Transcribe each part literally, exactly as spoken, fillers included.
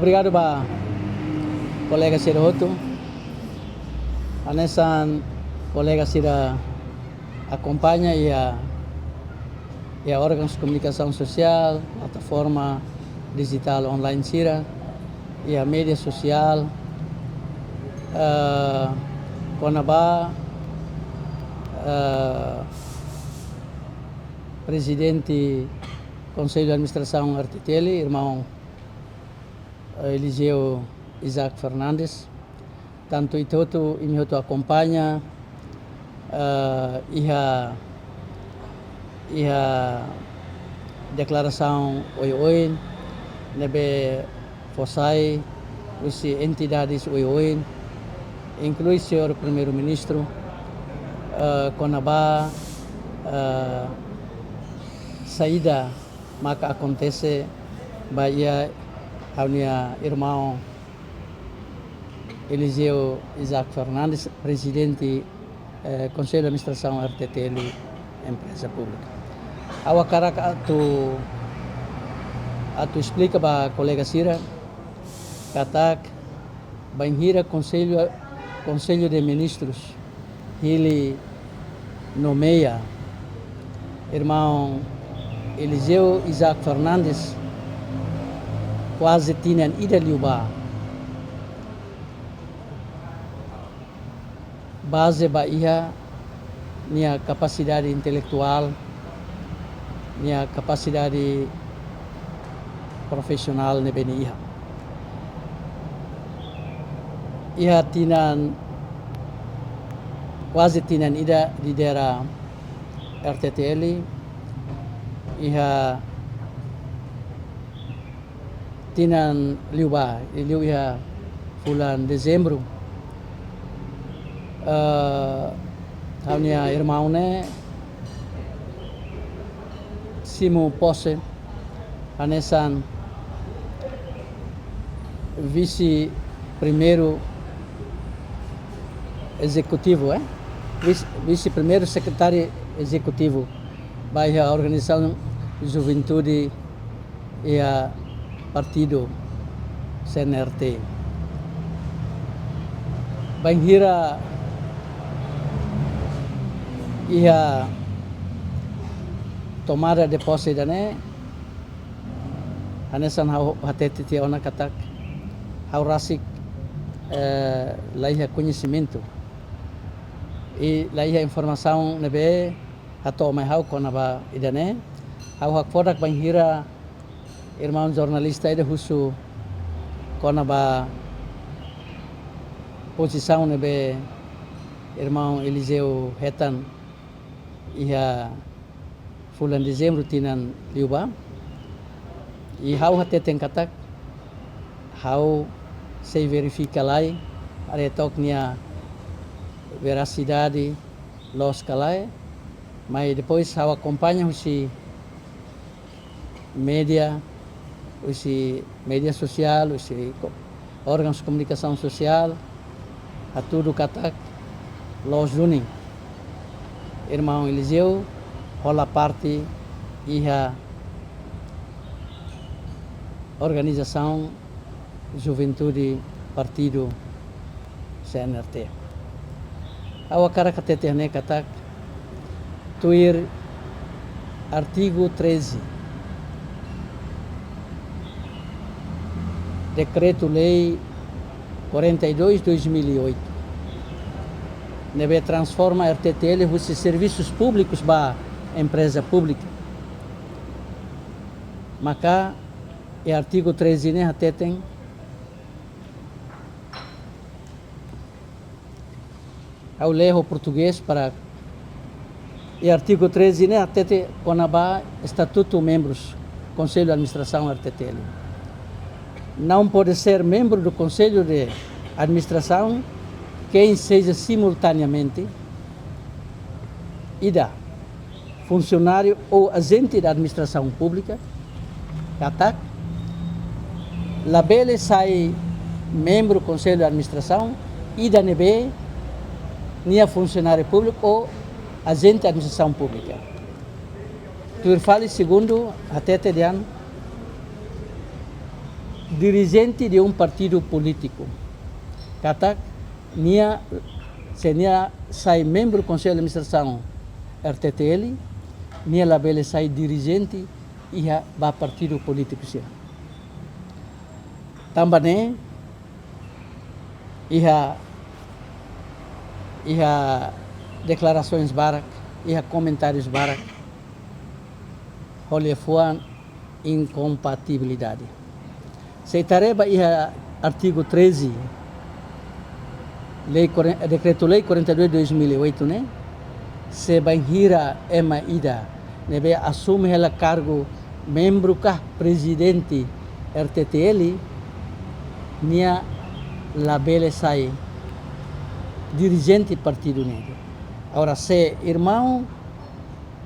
Obrigadu ba kolega sira hotu. Hanesan kolega sira akompaña iha, iha órgãos komunikasaun sosiál, plataforma dijitál online sira, iha média sosiál, eh, kona-ba, eh, prezidente Konsellu Administrasaun R T T L, irmaun Eliseu Isaac Fernandes. Tantu ita hotu, imi hotu akompaña, eh, iha, iha deklarasaun oioin ne'ebé fó sai husi entidades oioin, inklui señór Primeiru-Ministru, eh, kona-ba, eh, saida maka akontese ba iha ha'u-nia irmaun Eliseu Isaac Fernandes, prezidente, eh, Konsellu Administrasaun R T T L, empreza públika. Ha'u hakarak atu, atu esplika ba kolega sira katak bainhira Konsellu, Konsellu de Ministrus hili nomeia irmaun Eliseu Isaac Fernandes kuaze tinan ida liubá. Baze ba iha nia kapasidade intelektuál, nia kapasidade profisionál ne'ebé nia iha. Iha tinan, kuaze tinan ida lidera R T T L, iha tinan liubá, liu iha fulan Dezembru, eh, ha'u-nia irmaun ne'e simu pose hanesan vise-primeiru ezekutivu, eh? Vise, vise-primeiru sekretáriu ezekutivu ba iha organizasaun juventude iha partidu C N R T. Bainhira iha tomada de posse ida-ne'e, hanesan ha'u hatete tiha ona katak ha'u rasik, eh, la iha koñesimentu i la iha informasaun ne'ebé hato'o mai ha'u kona-ba ida-ne'e. Ha'u hakfodak bainhira irmaun jornalista ida husu kona-ba pozisaun ne'ebé irmaun Eliseu hetan iha fulan Dezembru tinan liubá. I ha'u hateten katak ha'u sei verifika lai, haree took nia verasidade loos ka lae, mas depois ha'u akompaña husi média, husi média sosiál, husi ko-, órgãos komunikasaun sosiál, hatudu katak loos duni irmaun Eliseu hola parte iha organizasaun juventude partidu C N R T. Ha'u hakarak hatete ne'e katak tuir artigu treze, Dekretu-Lei quarenta e dois dois mil e oito, ne'ebé transforma R T T L husi servisus públikus ba empreza públika. Maka iha artigu treze ne'e hateten, ha'u lee ho portugés para, iha artigu treze ne'e hatete kona-ba estatutu membrus Konsellu Administrasaun R T T L. Não pode ser membro do Conselho de Administração quem seja simultaneamente, ida, funsionáriu ou ajente da administração pública, katak labele sai membru Konsellu Administrasaun ida ne'ebé nia funsionáriu públiku ou ajente administrasaun públika. Tuir fali segundu, hatete dehan dirijente de um partidu polítiku. Katak nia, se nia sai membru Konsellu Administrasaun R T T L, nia labele sai dirijente iha ba partidu polítiku sira. Tanba ne'e, iha, iha deklarasoens barak, iha komentárius barak, ho liafuan inkompatibilidade. Se ita haree ba iha artigu treze, lei quarenta, Dekretu-Lei quarenta e dois dois mil e oito ne'e, se bainhira ema ida ne'ebé asume hela kargu membru ka prezidente R T T L, nia labele sai dirijente partidu ne'e. Agora, se irmaun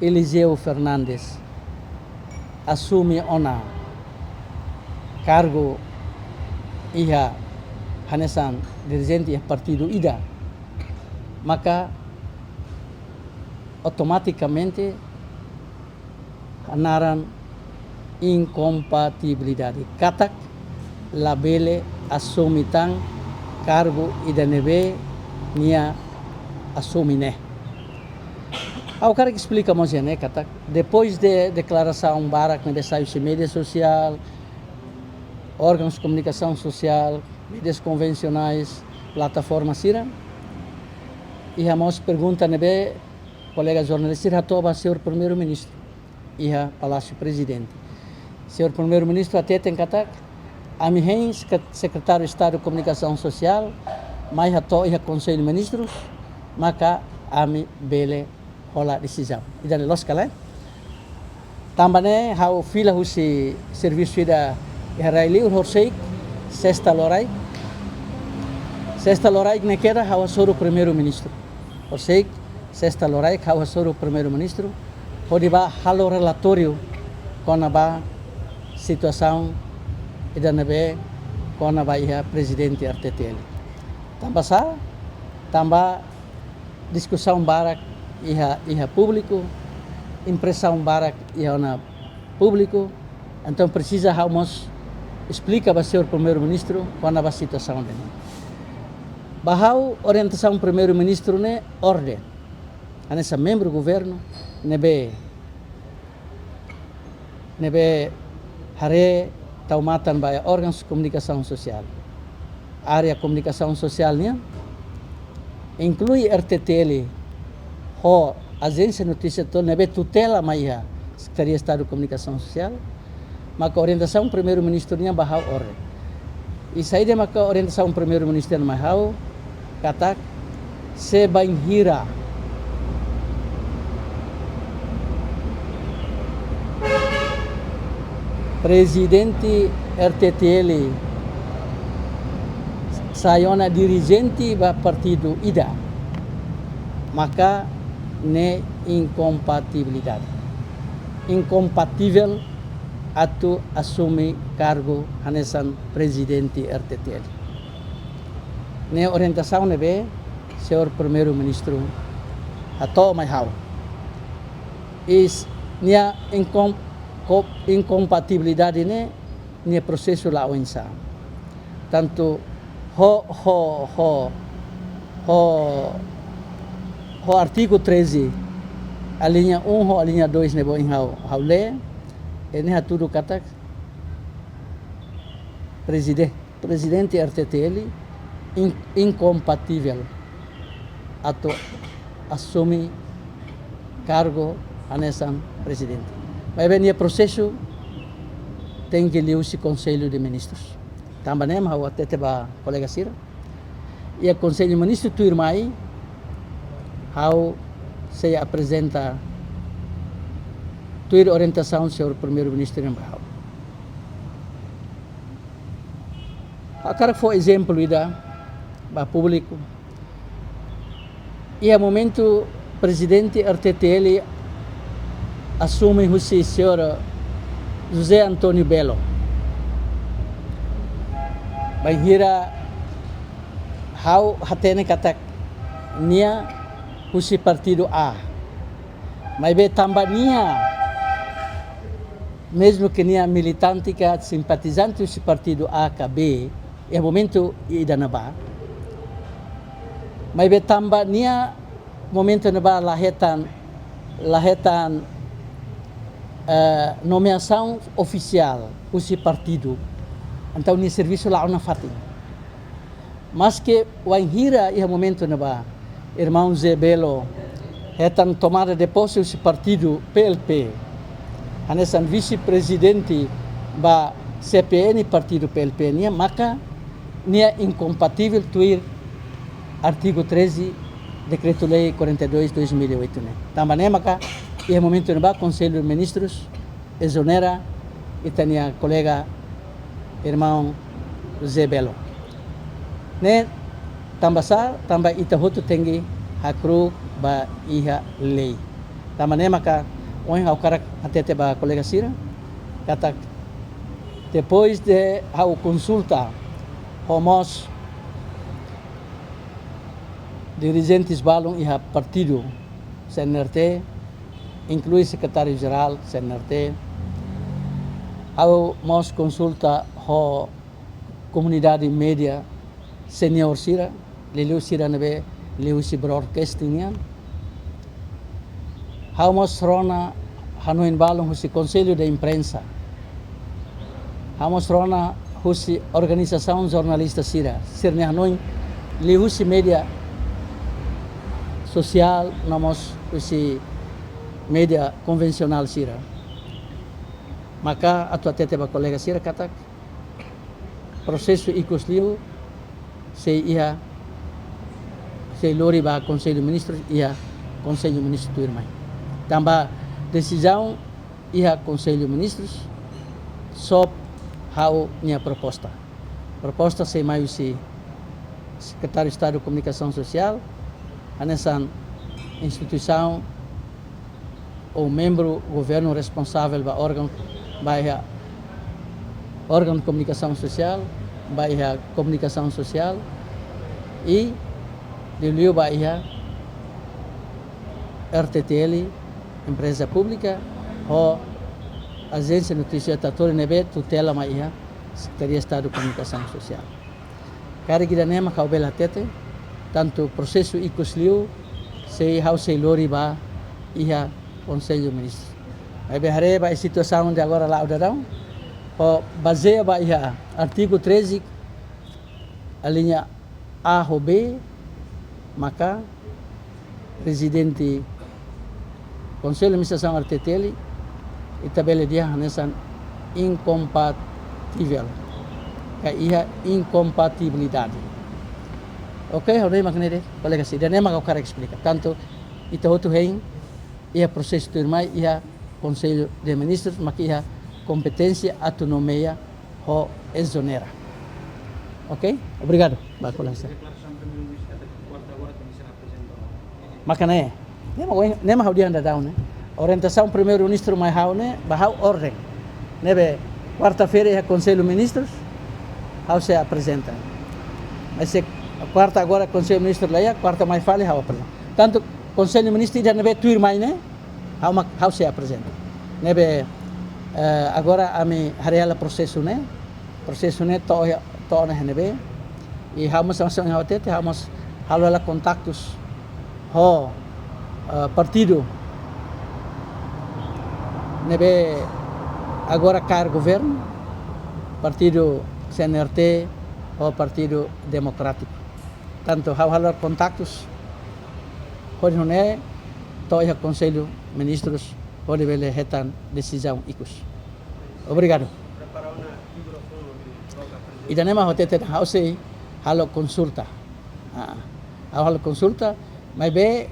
Eliseu Fernandes asume ona kargu iha hanesan dirijente iha partidu ida, maka automatikamente hanaran inkompatibilidade. Katak labele asume tan kargu ida ne'ebé nia asume ne'e. Ha'u hakarak esplika mós iha ne'e katak, depois de deklarasaun barak ne'ebé sai husi média sosiál, órgauns komunikasaun sosiál, médias konvensionais, plataforma sira, iha mós pergunta ne'ebé kolega jornalista sira hato'o ba señór Primeiru-Ministru iha Palásiu Prezidente. Señór Primeiru-Ministru hateten katak, ami hein Sekre-, Sekretáriu Estadu Komunikasaun Sosiál mai hato'o iha Konsellu Ministrus, maka ami bele hola desizaun. Ida-ne'e loos ka lae? Tanba ne'e ha'u fila husi servisu ida iha rai-li'ur, horiseik sesta loraik. Sesta loraik ne'e kedas ha'u hasoru Primeiru-Ministru. Horiseik sesta loraik ha'u hasoru Primeiru-Ministru hodi bá halo relatóriu kona-ba situasaun ida ne'ebé kona-ba iha prezidente R T T L. Tanba sá? Tanba diskusaun barak iha, iha públiku, impresaun barak iha ona públiku, entaun presiza ha'u mós esplika ba señór Primeiru-Ministru kona-ba situasaun ida-ne'e. Ba ha'u orientasaun Primeiru-Ministru ne'e orden. Hanesan membru governu ne'ebé, ne'ebé haree tau matan ba órgauns komunikasaun sosiál. Área komunikasaun sosiál nian, inklui R T T L, ho ajénsia notísia tolu ne'ebé tutela mai iha Sekretaria Estadu Komunikasaun Sosiál, maka orientasaun Primeiru-Ministru nian ba ha'u orden. I saida maka orientasaun Primeiru-Ministru nian mai ha'u, katak se bainhira prezidente R T T L sai ona dirijente ba partidu ida, maka ne'e inkompatibilidade. Inkompatível atu asume kargu hanesan prezidente R T T L. Ne'e orientasaun ne'ebé señór Primeiru-Ministru hato'o mai ha'u. Is nia inkom-, ko-, inkompatibilidade ne'e, nia prosesu la'o oinsá. Tantu ho, ho, ho, ho, ho artigu treze, alínea um ho alínea dois ne'ebé ohin ha'u, ha'u lee, ne'e hatudu katak prezide-, prezidente R T T L in-, inkompatível atu asume kargu hanesan prezidente. Maibé nia prosesu tenke liuhusi Konsellu de Ministrus. Tanba ne'e mak ha'u hatete ba kolega sira, iha Konsellu Ministru tuirmai, ha'u sei aprezenta tuir orientasaun señór Primeiru-Ministru nian ba ha'u. Ha'u hakarak fó ezemplu ida ba públiku. Iha momentu prezidente R T T L asume husi señór José António Belo. Bainhira ha'u hatene katak nia husi partidu A. Maibé tanba nia mezmu ke nia militante ka simpatizante husi partidu A ka B, iha momentu ida-ne'ebá. Maibé tanba nia momentu ne'ebá la hetan, la hetan, eh, nomeasaun ofisiál husi partidu. Entaun nia servisu la'o nafatin. Maske wainhira iha momentu ne'ebá, irmaun Zé Belo hetan tomada de pose husi partidu P L P, hanesan vise-prezidente ba C P N partidu P L P nian, maka nia inkompativel tuir artigu treze, Dekretu-Lei quarenta e dois dois mil e oito ne'e. Tanba ne'e maka iha momentu ne'ebá Konsellu de Ministrus ezonera ita-nia kolega irmaun Zé Belo. Ne'e tanba sá, tanba ita hotu tenke hakru'uk ba iha lei. Tanba ne'e maka ohin ha'u hakarak hatete ba kolega sira katak depois de ha'u konsulta ho mós dirijentes balun iha partidu C N R T, inklui sekretáriu-jerál C N R T. Ha'u mós konsulta ho komunidade média seniór sira, liuliu sira ne'ebé liuhusi broadcasting nian. Ha'u mós rona hanoin balun husi Konsellu de Imprensa. Ha'u mós rona husi organizasaun jornalista sira, sira-nia hanoin liuhusi média sosiál, no mós husi média konvensionál sira. Maka atu hatete ba kolega sira katak prosesu ikus liu sei iha, sei lori ba Konsellu Ministrus iha Konsellu Ministru tuirmai. Tanba desizaun iha Konsellu Ministrus, só ha'u-nia proposta. Proposta sei mai husi Sekretáriu Estadu Komunikasaun Sosiál, hanesan instituisaun ou membru governu responsavel ba órgaun, ba iha órgaun komunikasaun sosiál, ba iha komunikasaun sosiál, i liuliu ba iha R T T L, empreza públika, ho ajénsia notísia Tatoli ne'ebé tutela mai iha Sekretaria Estadu Komunikasaun Sosiál. Karik ida-ne'e mak ha'u bele hatete, tantu prosesu ikus liu sei ha'u sei lori ba iha Konsellu Ministru. Maibé haree ba iha situasaun de agora la'o daudaun, ho bazeia ba iha artigu treze, alínea A ho B, maka prezidente Konsellu Administrasaun R T T L, ita bele dehan hanesan inkompativel, ka iha inkompatibilidade. Oke, ha'u dehan mak ne'e de'it, kolega sira, ida-ne'e mak ha'u hakarak esplika. Tantu ita hotu hein, iha prosesu tuirmai iha Konsellu de Ministrus, mak iha kompeténsia atu nomeia ho ezonera. Oke? Obrigadu ba kolega sira. Maka ne'e, ne'e mak ohin, ne'e mak ha'u dehan daudaun ne'e. Orientasaun Primeiru-Ministru mai ha'u ne'e, ba ha'u orden. Ne'ebé kuarta-feira iha Konsellu Ministrus, ha'u sei aprezenta. Mas se kuarta agora Konsellu Ministru la iha, kuarta mai fali ha'u aprezenta. Tantu Konsellu Ministru ida ne'ebé tuirmai ne'e, ha'u mak, ha'u sei aprezenta. Ne'ebé, eh, agora ami haree hela prosesu ne'e, prosesu ne'e to'o, to'o ona iha ne'ebé. I ha'u mós hanesan ohin ha'u hatete, ha'u mós halo hela kontaktus ho, eh, partidu ne'ebé agora kaer governu, partidu C N R T ho Partidu Demokrátiku. Tantu ha'u halo kontaktus hodi nune'e to'o iha Konsellu Ministrus hodi bele hetan desizaun ikus. Obrigadu. Ida-ne'e mak ha'u hatete, ha'u sei halo konsulta. Ah, ha'u halo konsulta, maibé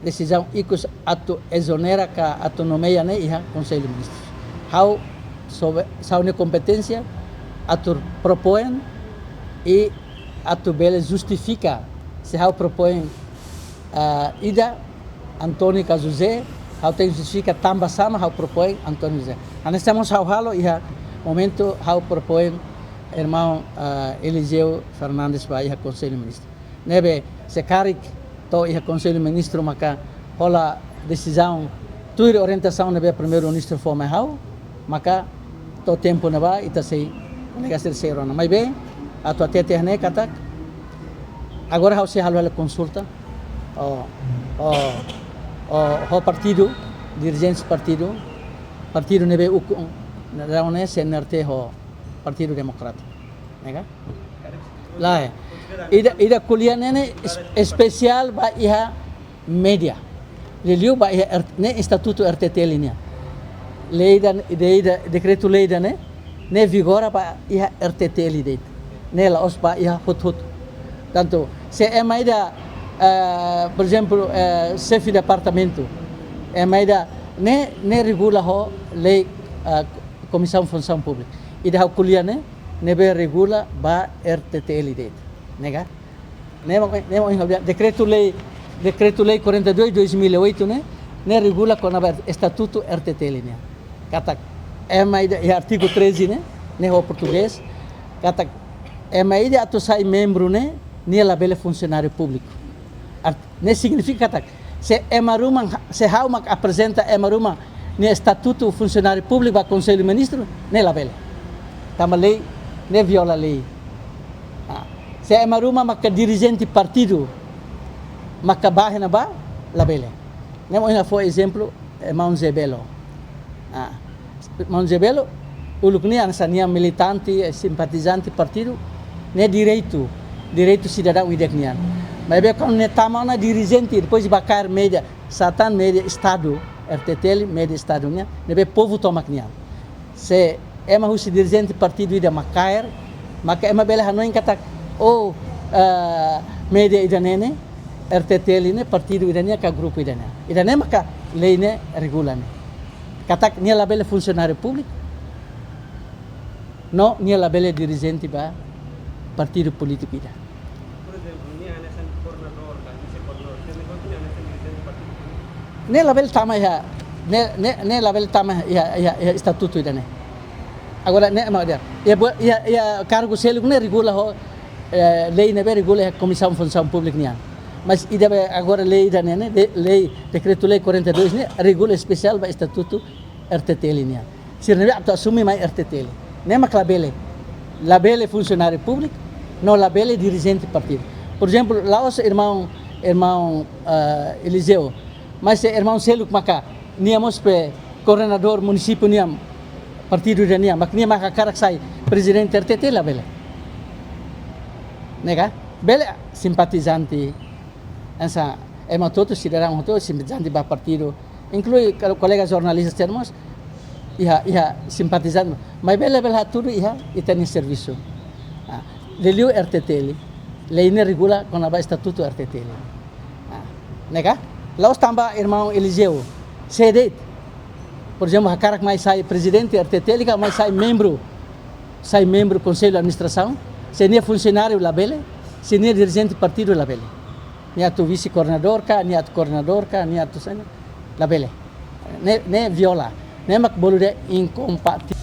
desizaun ikus atu ezonera ka atu nomeia ne'e iha Konsellu Ministrus. Ha'u sob, ha'u-nia kompeténsia atu propoin i atu bele justifika se ha'u propoin, ah, ida António ka José, ha'u tenke justifika tanba sá mak ha'u propoin António José. Hanesan mós ha'u halo iha momentu ha'u propoin irmaun, ah, Eliseu Fernandes ba iha Konsellu Ministru. Ne'ebé se karik to'o iha Konsellu Ministru maka hola desizaun tuir orientasaun ne'ebé Primeiru-Ministru fó mai ha'u, Maka to'o tempu ne'ebá ita sei, kolega sira sei rona. Maibé atu hatete ne'e katak, agora ha'u sei halo hela konsulta ho, ho, ho, ho partidu, dirijente partidu, partidu ne'ebé ukun daudaun ne'e, C N R T ho Partidu Democrático. Ne'e ka? Lae. Ida, ida ko'alia ne'e ne'e es-, espesiál ba iha média. Liuliu ba iha R-, ne'e estatutu R T T L nian. Lei ida, lei ida, dekretu-lei ida-ne'e, ne'e vigora ba iha R T T L de'it. Ne'e la'ós ba iha hotu-hotu. Tantu, se ema ida, eh, por ezemplu, eh, xefe departamentu, ema ida, ne'e, ne'e regula ho lei, eh, Komisaun Funsaun Públika. Ida ha'u ko'alia ne'e, ne'ebé regula ba R T T L de'it. Ne'e ka? Ne'e mak, ne'e mak, dekretu-lei, dekretu-lei quarenta e dois dois mil e oito ne'e, ne'e regula kona-ba estatutu R T T L nian. Katak, ema ida, iha artigu treze ne'e, ne'e ho portugés, katak, ema ida atu sai membru ne'e, nia labele funsionáriu públiku. Art-, ne'e signifika katak, se ema ruma, se ha'u mak aprezenta ema ruma nia estatutu funsionáriu públiku ba Konsellu Ministru, ne'e labele. Tanba lei, ne'e viola lei. Ah, se ema ruma maka dirijente partidu, maka bá iha ne'ebá, labele. Ne'e mak ha'u fó ezemplu, eh, irmaun Zé Belo. Ah, irmaun Zé Belo, uluk nian hanesan nia militante, eh, simpatizante partidu, ne'e direitu, direitu sidadaun ida-ne'e nian. Maibé kuandu nia tama ona dirijente, depois bá kaer média, satán média Estadu, R T T L, média Estadu nian, ne'ebé povu tomak nian. Se ema husi dirijente partidu ida mak kaer, maka ema bele hanoin katak, oh, eh, média ida-ne'e ne'e, R T T L ne'e, partidu ida-ne'e ka grupu ida-ne'e. Ida-ne'e maka lei ne'e regula ne'e. Katak nia labele funsionáriu públiku, no nia labele dirijente ba partidu polítiku ida. Por ezemplu, nia hanesan koordenadór ka, vise-koordenadór, se nia hotu nia hanesan dirijente partidu polítiku. Ne'e labele tama iha, ne'e, ne'e, ne'e labele tama iha, iha, iha estatutu ida-ne'e. Agora, ne'e mak dehan. Iha, iha, iha kargu seluk ne'e regula ho, eh, lei ne'ebé regula iha Komisaun Funsaun Públika nian. Mas ida-ne'ebé agora lei ida-ne'e ne'e, de-, lei, dekretu-lei quarenta e dois ne'e, regula espesiál ba estatutu R T T L nian. Sira ne'ebé atu asume mai R T T L. Ne'e mak labele. Labele funsionáriu públiku, no labele dirijente partidu. Por ezemplu, la'ós irmaun, irmaun, eh, Eliseu, mas se irmaun seluk maka, nia mós be koordenadór munisípiu nian, partidu ida-nian, mak nia maka hakarak sai prezidente R T T L, labele. Ne'e ka? Bele simpatizante, hanesan ema hotu, sidadaun hotu, simpatizante ba partidu, inklui ko-, kolega jornalista sira mós, iha, iha simpatizante. Maibé labele hatudu iha ita-nia servisu. Ah, liuliu R T T L, lei ne'e regula kona-ba estatutu R T T L. Ah, ne'e ka? La'ós tanba irmaun Eliseu, se de'it, por ezemplu, hakarak mai sai prezidente R T T L ka mai sai membru, sai membru Konsellu Administrasaun, se nia funsionáriu labele, se nia dirijente partidu labele. Nia atu vise-koordenadór ka, nia atu koordenadór ka, nia atu sena, labele. Ne'e, ne'e viola. Ne'e mak bolu dehan inkompativel.